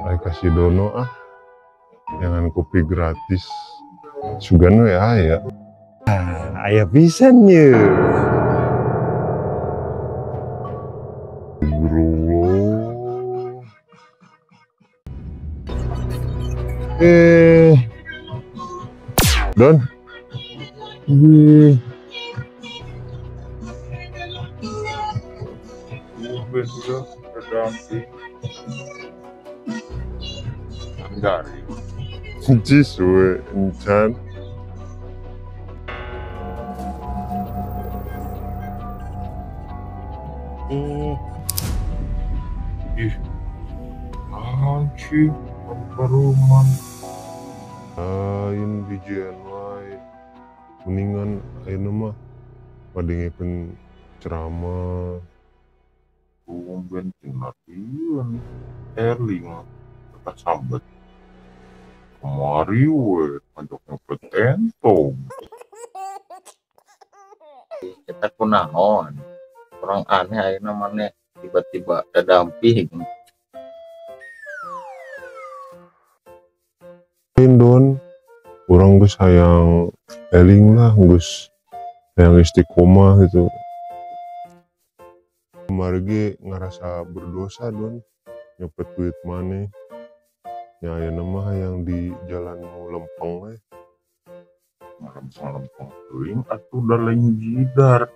Ai kasih dono ah. Jangan kopi gratis. Sugan we aya. Ah, aya pisan ye. Bro. Don. Besok kedamping dari Jiswe encan. Ih, anci perumahan. Lain bijian wae. Mendingan ayeuna mah padengikeun ceramah. Tumben cenah ieu eling kata sambet. Kemari we ngajak nyopet entong. Kita kunaon? Kurang aneh ayeuna maneh tiba-tiba dadamping. Lain Don, urang geus hayang eling lah, geus hayang istiqomah gitu. Kemarin ge ngerasa berdosa Don, nyopet duit maneh. Nya ayeuna mah hayang di jalan nu lempeng we. Lempeng-lempeng teuing atuh da lain jidar.